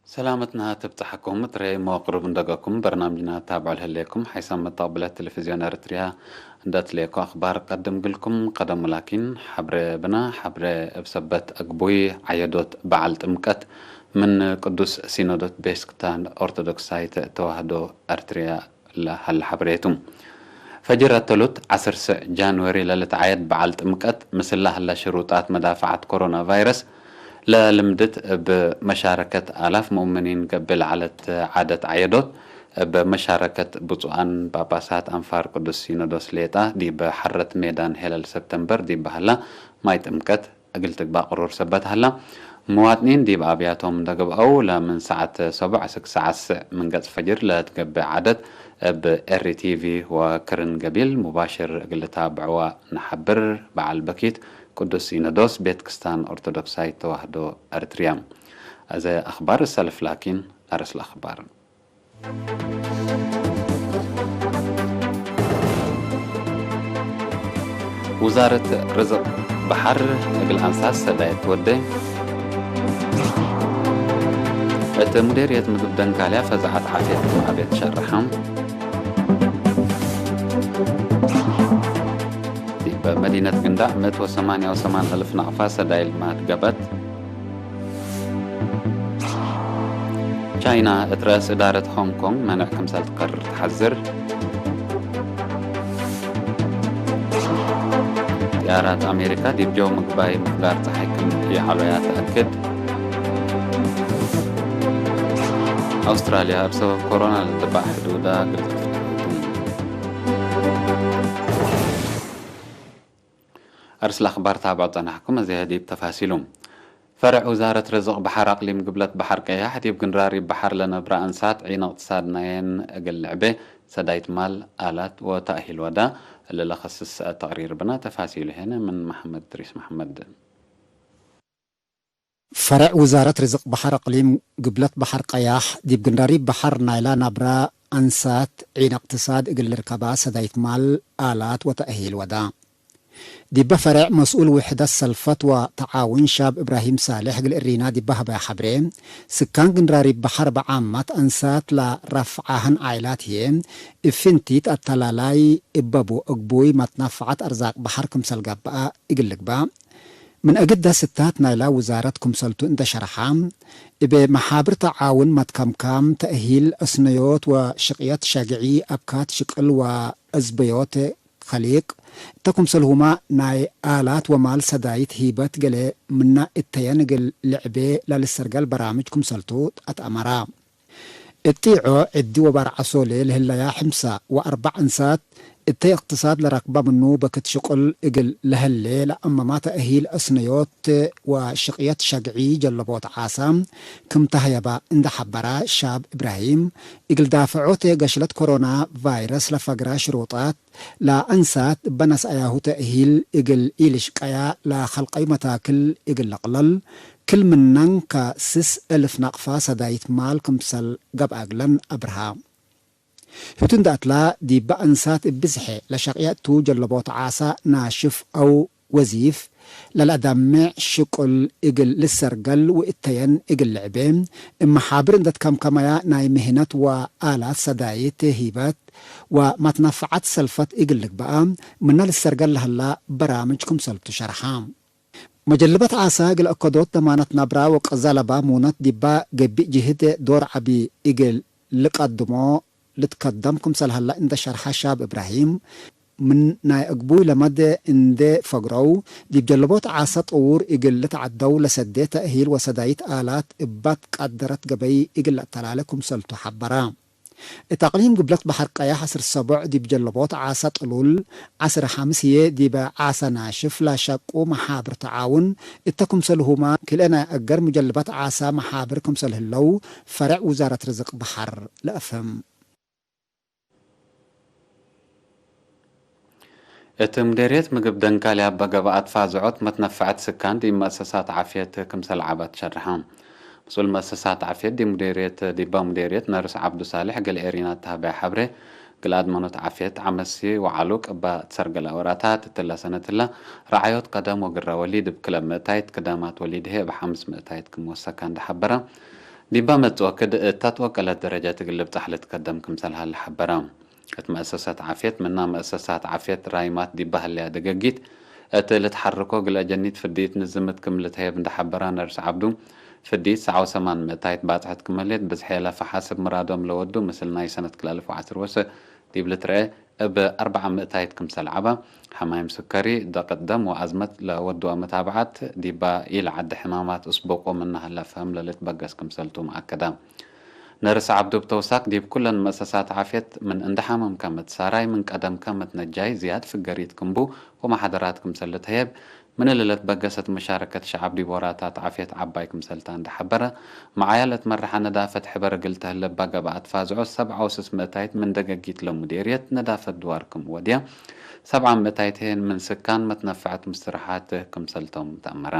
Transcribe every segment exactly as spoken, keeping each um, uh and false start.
ሰላመትነ ትብጸሐኩም፣ እትሬ መዋቅሩብ እንደገኩም በርናምጅና ታብዑ ለህሌኩም፣ ሓይሳም መተቅብለት ቴሌቪዝዮን ኤረትርያ እንደ ትሌኮ አኽባር ቀድም ግልኩም። ቀደሙ ላኪን፣ ሐብሬ ብነ፣ ሐብሬ እብ ሰበት አግቡይ ዐየዶት በዐል ጥምቀት ምን ቅዱስ ሲኖዶት ቤስክታን ኦርቶዶክሳይት ተዋህዶ ኤረትርያ ለሀለ ሐብሬቱ። ፈጅር አተሉት ዐስር ስዕ ጃንወሪ ለልትዓየድ በዐል ጥምቀት፣ ምስል ለሀለ ሽሩጣት መዳፈዐት ኮሮና ቫይረስ ለልምድት፣ እብ መሻረከት አላፍ ሙእምኒን ገብእ ለዐለት ዓደት ዐየዶት፣ እብ መሻረከት ብጹኣን ጳጳሳት አንፋር ቅዱስ ሲኖዶስ ሌጣ፣ ዲብ ሐረት ሜዳን ሄለል ሰብተምበር ዲብ በሀላ ማይ ጥምቀት፣ እግል ትግባእ ቅሩር ሰበት ሀላ። ምዋጥኒን ዲብ አብያቶም እንደ ገብአው፣ ለምን ሰዓት ሰቡዕ እስክ ሰዓት ስዕ ምን ገጽ ፈጅር ለትገብእ ዓደት፣ እብ ኤሪ ቲቪ ወክርን ገቢል ሙባሽር እግል ልታብዕዋ ነሐብር። በዐል በኪት ቅዱስ ሲኖዶስ ቤት ክስታን ኦርቶዶክሳይት ተዋህዶ ኤረትርያ። አዜ አኽባር እሰልፍ ላኪን፣ አርስ ለአኽባር። ውዛረት ርዝቅ በሐር እግል አንሳት ሰዳይት ወዴ። እት ሙዴርየት ምግብ ደንካልያ ፈዛዐት ዓፍየት ክም ዐቤት ሸርሐ። ዲብ መዲነት ግንዳዕ ምእት ወሰማንያ ወሰማን አልፍ ናቅፋ ሰዳይል ማት ገብአት። ቻይና እት ረአስ እዳረት ሆንግ ኮንግ መኔዕ ክምሰል ትቀርር ተሐዝር። ጥያራት አሜሪካ ዲብ ጀው ምግባይ ምፍጋር ጸሓይ ክም ኢዐሎያ ተአክድ። አውስትራልያ እብ ሰበብ ኮሮና ለልትባዕ ሕዱዳ እግል ትፍትሕ ቱ። አርስ ለአኽባር ታብዖ ጸናሕኩም፣ አዜ ዲብ ተፋሲሉ። ፈርዕ ውዛረት ርዝቅ በሐር አቅሊም ግብለት በሐር ቀያሕ ዲብ ግንራሪብ በሐር ለነብረ አንሳት ዒን እቅትሳድ ናየን እግል ልዕቤ ሰዳይት ማል፣ አላት ወተእሂል ወዳ። እሊ ለከስስ ተቅሪር ብና፣ ተፋሲሉ ሄነ ምን መሐመድ እድሪስ መሐመድ። ፈርዕ ውዛረት ርዝቅ በሐር አቅሊም ግብለት በሐር ቀያሕ ዲብ ግንራሪብ በሐር ናይላ ናብረ አንሳት ዒን እቅትሳድ እግል ልርከባ ሰዳይት ማል፣ አላት ወተእሂል ወዳ። ዲበ ፈሬዕ መስኡል ውሕደት ሰልፈት ወተዓውን ሻብ እብራሂም ሳልሕ እግል እሪና ዲበ ሀበያ ሐብሬ፣ ስካን ግንራሪብ በሐር በዓመት አንሳት ለረፍዓህን ዓይላት ህዬ፣ እብ ፍንቲት አተላላይ እበቡ እግቡይ መትነፈዐት አርዛቅ በሐር ክምሰል ገብአ እግል ልግባእ፣ ምን እግደ ስታት ናይላ ውዛረት ክምሰልቱ እንደ ሸርሐ፣ እብ መሓብር ተዓውን መትከምካም፣ ተእሂል እስነዮት ወሽቅየት ሸግዒ፣ አብካት ሽቅል ወእዝበዮት ከሊቅ፣ እተ ክምሰልሁመ ናይ አላት ወማል ሰዳይት ሂበት ገሌ ምና እተየን እግል ልዕቤ ለልሰርገል በራምጅ ክምሰልቱ አትአመራ። እጢዖ ዕዲ ወባር ዐሶሌ ለህለያ ሕምሳ ወአርበዕ እንሳት፣ እተይ እቅትሳድ ለረክበ ምኑ በክት ሽቁል እግል ለህሌ ለአመማ ተእሂል እስነዮት ወሽቅየት ሸግዒ ጀለቦት ዓሳ ክም ተህየባ እንደ ሐበራ ሻብ እብራሂም፣ እግል ዳፍዖት ገሽለት ኮሮና ቫይረስ ለፈግራ ሽሩጣት ለአንሳት እበ ነስአያሁ ተእሂል እግል ኢልሽቀያ ለከልቀዩ መታክል እግል ለቅለል፣ ክል ምነን ከስስ እልፍ ናቅፋ ሰዳይት ማል ክምሰል ገብአ እግለን አብርሃ። ህቱ እንደ አትላ፣ ዲበ አንሳት እብ ብዝሐ ለሸቅየ እቱ ጀለቦት ዓሳ ናሽፍ አው ወዚፍ ለለአዳምዕ ሽቁል እግል ልሰርገል ወእተየን እግል ልዕቤ፣ እብ መሓብር እንደ ትከምከመያ ናይ ምህነት ወአላት ሰዳይት ሂበት ወመትነፈዐት ሰልፈት እግል ልግበአ፣ ምነ ልሰርገል ለህላ በራምጅ ክምሰልቱ ሸርሐ። መጀልበት ዓሳ እግል አከዶት ደማነት ነብራ ወቀዛ ለባ ሙነት ዲባ ገብእ ጅህድ ዶር ዐቢ እግል ልቀድሞ ልትከደም ክምሰል ሀላ እንደ ሸርሐ ሻብ እብራሂም፣ ምን ናይ አግቡይ ለመደ እንዴ ፈግረው፣ ዲብ ጀለቦት ዓሳ ጥዉር እግል ልትዐደው ለሰዴ ተእሂል ወሰዳይት አላት እባት ቃደረት ገበይ እግል ለአተላሌ ክምሰልቱ ሐበራ። እት አቅሊም ግብለት በሐር ቀያሕ ዐስር ሰቦዕ ዲብ ጀለቦት ዓሳ ጥሉል፣ ዐስር ሐምስ ህዬ ዲበ ዓሳ ናሽፍ ለሸቁ መሓብር ተዓውን፣ እተ ክምሰልሁመ ክልኤ ናይ አገር ሙጀልባት ዓሳ መሓብር ክምሰል ህለው፣ ፈሬዕ ውዛረት ርዝቅ በሐር ለአፍህም። እት ሙዴርየት ምግብ ደንካልያ እበ ገብአት ፋዝዖት መትነፈዐት ስካን ዲብ መአሰሳት ዓፍየት ክምሰል ዐባ ትሸርሐ። መስኡል መአሰሳት ዓፍየት ዲብ ሙዴርየት፣ ዲበ ሙዴርየት ነርስ ዐብዱ ሳልሕ እግል ኤሪና ተሀበያ ሐብሬ፣ እግል አድመኖት ዓፍየት ዐመሲ ወዐሉቅ እበ ትሰርገለ ወራታት እትለ ሰነትለ ረዓዮት ቀደም ወግረ ወሊድ እብ ክለ ምእታይት፣ ክዳማት ወሊድ ህዬ እብ ሐምስ ምእታይት ክም ወሰካ እንደ ሐበረ፣ ዲባ መጽኦ ክድ እታ ትወቀለት ደረጀት እግል ልብጻሕ ልትከደም ክምሰል ሀለ ሐበረ። እት መአሰሳት ዓፍየት ምና መአሰሳት ዓፍየት ራይማት ዲባ ህለያ ደገጊት እት ልትሐርኮ እግል አጀኒት ፍድይት ንዝምት ክም ልትሀየብ እንደ ሐበራ ነርስ ዐብዱ፣ ፍድይት ሰዓው ሰማን ምእታይት ባጽሐት ክም ህሌት ብዝሐ ለፈሓስብ ምራዶም ለወዱ ምስል ናይ ሰነት ክልአልፍ ወዐስር ወሰ ዲብ ልትረኤ እብ አርበዓ ምእታይት ክምሰል ዐባ፣ ሐማይም ስከሪ፣ ደቀት ደም ወአዝመት ለወድወ መታብዓት ዲባ ኢለዐደ ሕማማት እስቡቁ ምነ ሀለ ፈህም ለልትበገስ ክምሰልቱ መአከዳ። ነርስ ዐብዱ እብ ተውሳክ ዲብ ኩለን መአሰሳት ዓፍየት ምን እንደ ሐመምከ መትሳራይ ምን ቀደምከ መትነጃይ ዝያድ ፍገሪት ክምቡ ወመሓደራት ክምሰል ልትሀየብ ምን እሊ ለትበገሰት መሻረከት ሸዐብ ዲብ ወራታት ዓፍየት ዐባይ ክምሰልታ እንደ ሐበረ፣ መዓያ ለትመርሐ ነዳፈት ሕበር እግል ተህለ እባ ገብአት ፋዝዖ ሰብዓ ወስስ ምእታይት ምን ደገጊት ለሙዴርየት ነዳፈት ድዋር ክም ወድያ፣ ሰብዓ ምእታይት ህዬ ምን ስካን መትነፈዐት ምስትርሓት ክምሰልቶም ተአመረ።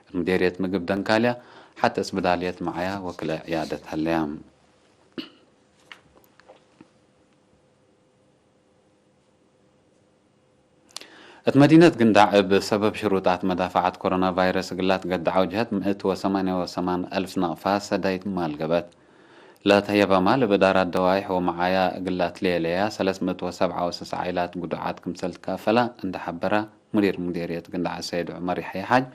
እት ሙዴርየት ምግብ ደንካልያ ሐቴ እስብዳልየት መዓያ ወክልኤ ዕያደት ሀለያ። እት መዲነት ግንዳዕ እብ ሰበብ ሽሩጣት መዳፈዐት ኮሮና ቫይረስ እግላ ትገደዐው ጀህት ምእት ወሰማንያ ወሰማን አልፍ ናቅፋ ሰዳይት ማል ገብአት። ለተህየበ ማል እብ እዳራት ደዋይሕ ወመዓያ እግላ ትሌለያ ሰለስ ምእት ወሰብዓ ወስስ ዓኢላት ጉዱዓት ክምሰል ትካፈላ እንደ ሐበረ ሙዲር ሙዲርየት ግንዳዕ ሰይድ ዑመር የሕየ ሓጅ፣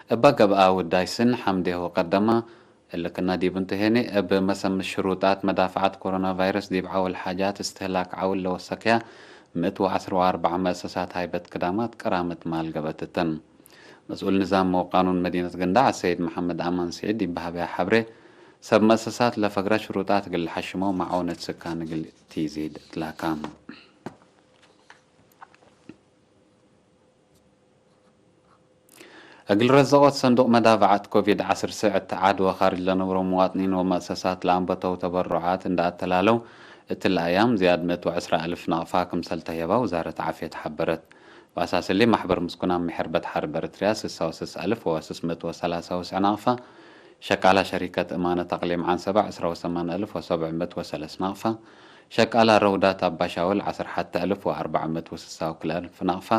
እበ ገብአ ውዳይ ስን ሐምዴ ወቀደመ። እሊ ክና ዲብ እንቱ ሄኒ፣ እብ መሰምስ ሽሩጣት መዳፈዐት ኮሮና ቫይረስ ዲብ ዐውል ሓጃት እስትህላክ ዐውል ለወሰክያ ምእት ወዐስር ወአርበዕ መአሰሳት ሃይበት ክዳማት ቅራመት ማል ገብአት እትን። መስኡል ንዛም ወቃኑን መዲነት ግንዳዕ አሰይድ መሐመድ አማን ስዒድ ዲብ በሀበያ ሐብሬ፣ ሰብ መአሰሳት ለፈግረ ሽሩጣት እግል ለሐሽሞ መዓውነት ስካን እግል ቲዚድ እትላካ። እግል ረዘቆት ሰንዱቅ መዳፈዐት ኮቪድ ዐስር ስዕት ዐድ ወካርጅ ለነብሮ ሙዋጥኒን ወመአሰሳት ለአንበተው ተበሩዓት እንደ አተላለው፣ እትለ አያም ዝያድ ምእት ወዕስራ አልፍ ናቅፋ ክምሰል ተህየባ ውዛረት ዓፍየት ሐበረት። ወአሳስ እሊ፣ ማሕበር ምስኩናን ምሕር በትሐር እብ ኤረትርያ ስሳ ወስስ አልፍ ወስስ ምእት ወሰላሳ ወስዕ ናቅፋ፣ ሸቃላ ሸሪከት እማነት አቅሊም ዐንሰበ ዕስራ ወሰማን አልፍ ወሰብዕ ምእት ወሰለስ ናቅፋ፣ ሸቃላ ረውዳት አባሻውል ዐስር ሐተ አልፍ ወአርበዕ ምእት ወስሳ ወክልኤ አልፍ ናቅፋ፣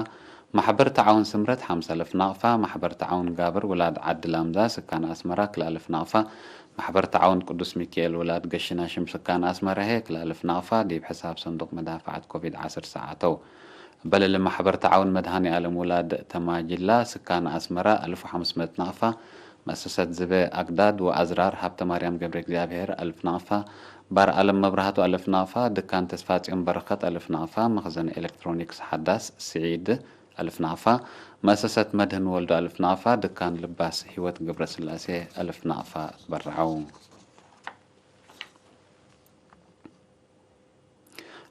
ማሕበር ተዓውን ስምረት ሐምሳ አልፍ ናቅፋ፣ ማሕበር ተዓውን ጋብር ውላድ ዐዲ ላምዛ ስካን አስመራ ክልኤ አልፍ ናቅፋ፣ ማሕበር ተዓውን ቅዱስ ሚካኤል ውላድ ገሽናሽም ስካን አስመራ ህዬ ክልኤ አልፍ ናቅፋ ዲብ ሕሳብ ሰንዱቅ መዳፈዐት ኮቪድ ዐስር ሰዓተው። እበ ለሊ ማሕበር ተዓውን መድሃኔ አለም ውላድ ተማጅላ ስካን አስመራ አልፍ ወሐምስ ምእት ናቅፋ፣ መአሰሰት ዝበ አግዳድ ወአዝራር ሀብተ ማርያም ገብረ እግዚኣብሔር አልፍ ናቅፋ፣ ባር አለም መብራህቱ አልፍ ናቅፋ፣ ድካን ተስፋጽዮን በረኸት አልፍ ናቅፋ፣ መኽዘን ኤለክትሮኒክስ ሐዳስ ስዒድ አልፍ ናቅፋ፣ መአሰሰት መድህን ወልዱ አልፍ ናቅፋ፣ ድካን ልባስ ህይወት ገብረስላሴ አልፍ ናቅፋ ትበረዐው።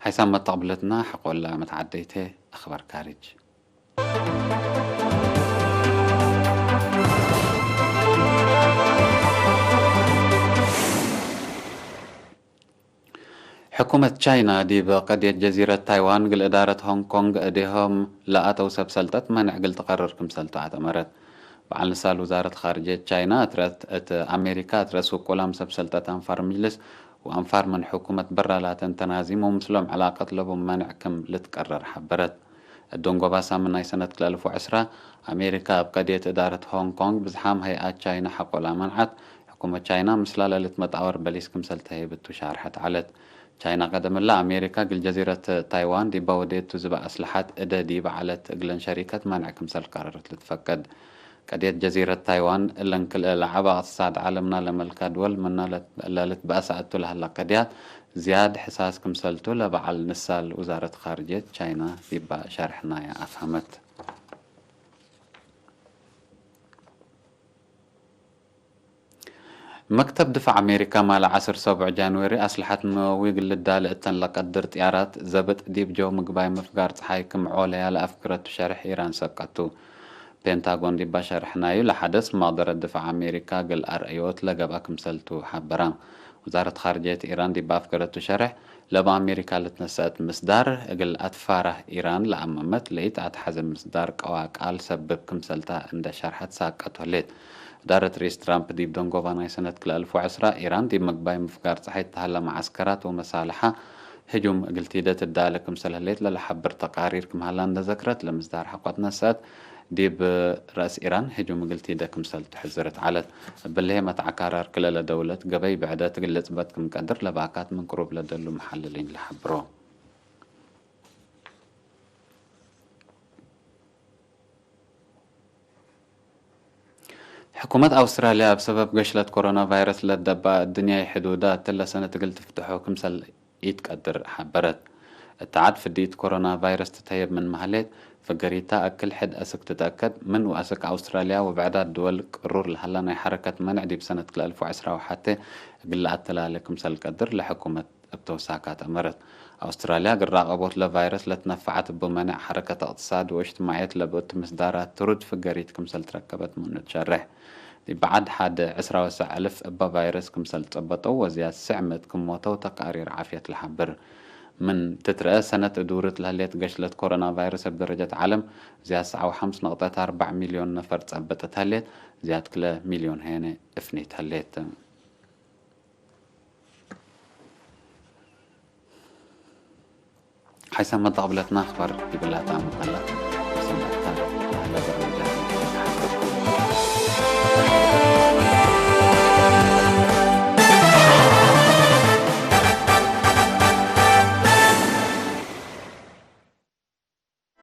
ሓይሳም መተቅብለትና ሐቆለ መትዓደይተ አኽባር ካርጅ። ሕኩመት ቻይና ዲብ ቀድየት ጀዚረት ታይዋን እግል እዳረት ሆንግ ኮንግ እዴሆም ለአተው ሰብ ሰልጠት መኔዕ እግል ትቀርር ክምሰልቱ አተመረት። በዓል ንሳል ውዛረት ካርጅየት ቻይና እት ረት እት አሜሪካ እት ረአስ ውቁላም ሰብ ሰልጠት አንፋር ምጅልስ ወአንፋር ምን ሕኩመት በራ ላተን ተናዚም ወምስሎም ዕላቀት ለቡ መኔዕ ክም ልትቀረር ሐበረት። እት ደንጎባ ሳምን ናይ ሰነት ክልኤ አልፍ ወዕስራ፣ አሜሪካ እብ ቀድየት እዳረት ሆንግ ኮንግ ብዝሓም ሀይአት ቻይና ሐቆላ መንዐት። ሕኩመት ቻይና ምስላ ለልትመጣወር በሊስ ክምሰል ተህይብ እቱ ሻርሐት ዐለት። ቻይና ቀደም እለ አሜሪካ እግል ጀዚረት ታይዋን ዲባ ወዴቱ ዝበ አስለሐት እደ ዲብ ዐለት እግለን ሸሪከት መንዕ ክምሰል ቀረረት ልትፈቀድ። ቀድየት ጀዚረት ታይዋን እለን ክልኤ ለዐበ እቅትሳድ ዐለምና ለመልካ ድወል ምና ለልትበአሰ እቱ ለሀለ ቀድያት ዝያድ ሕሳስ ክምሰልቱ ለበዓል ንሳል ውዛረት ካርጅየት ቻይና ዲባ ሸርሕናያ አፍሀመት። መክተብ ድፋዕ አሜሪካ ማለ ዐስር ሰቡዕ ጃንዌሪ አስለሐት ነወዊ እግል ልዳለ እተን ለቀድር ጥያራት ዘብጥ ዲብ ጀው ምግባይ ምፍጋር ጸሓይ ክም ዖለያ ለአፍግረቱ ሸርሕ ኢራን ሰቀቱ። ፔንታጎን ዲባ ሸርሕ ናዩ ለሐደስ መቅደረት ድፋዕ አሜሪካ እግል አርእዮት ለገብአ ክምሰልቱ ሐበረ። ውዛረት ካርጅየት ኢራን ዲብ አፍገረቱ ሸርሕ፣ ለእብ አሜሪካ ልትነሰአት ምስዳር እግል አትፋራህ ኢራን ለአመመት ለኢተአትሐዘ ምስዳር ቀዋ ቃል ሰብብ ክምሰልታ እንደ ሸርሐት ሳቀቱ ህሌት። እዳረት ርኢስ ትራምፕ ዲብ ደንጎባ ናይ ሰነት ክልኤ አልፍ ወዕስራ፣ ኢራን ዲብ ምግባይ ምፍጋር ጸሓይ እት ሀለ መዓስከራት ወመሳልሐ ህጁም እግል ቲደ ትዳለ ክምሰል ህሌት ለለሐብር ተቃሪር ክም ሀላ እንደ ዘክረት፣ ለምስዳር ሐቆ ትነሰአት ዲብ ረአስ ኢራን ህጁም እግል ቲደ ክምሰል ትሕዝርት ዐለት። እብሊ ህይ መትዐካራር ክለ ለደውለት ገበይ ብዕደት እግል ልጽበት ክም ቀድር ለባካት ምን ቅሩብ ለደሉ መሐልሊን ለሐብሮ። ሕኩመት አውስትራልያ እብ ሰበብ ገሽለት ኮሮና ቫይረስ ለትደበአ እድንያይ ሕዱዳ እትለ ሰነት እግል ትፍትሖ ክምሰል ኢትቀድር ሐበረት። እት ዐድ ፍዲት ኮሮና ቫይረስ ትተየብ ምንመ ሀሌት፣ ፍገሪታ እክል ሕድ አስክ ትትአከድ ምን ወአስክ አውስትራልያ ወብዕዳት ድወል ቅሩር ለሀላ ናይ ሐረከት መንዕ ዲብ ሰነት ክልኤ አልፍ ወዐስራ ወሐቴ እግል ለአተላሌ ክምሰል ቀድር ለሕኩመት እብ ተውሳካት አመረት። አውስትራልያ እግል ራቀቦት ለቫይረስ ለትነፈዐት እቡ መኔዕ ሐረከት እቅትሳድ ወእጅትማዕየት ለብእቱ ምስዳራት ትሩድ ፍገሪት ክምሰል ትረከበት ምኑ ትሸሬሕ። ዲብ በዐድ ሐደ ዕስራ ወሰዕ አልፍ እበ ቫይረስ ክምሰል ትጸበጠው ወዝያድ ስዕ ምእት ክም ሞተው ተቃሪር ዓፍየት ለሐብር። ምን ትትረአ ሰነት እዱርት ለህሌት ገሽለት ኮሮና ቫይረስ እብ ደረጀት ዓለም ዝያድ ሰብዓ ወሐምስ ነቅጠት አርበዕ ሚልዮን ነፈር ጸበጠት ህሌት፣ ዝያድ ክለ ሚልዮን ሄነ እፍኒት ህሌት። ሓይሳም መጣቅብለትና አኽባር ዲብላ ተአምር ሀላ።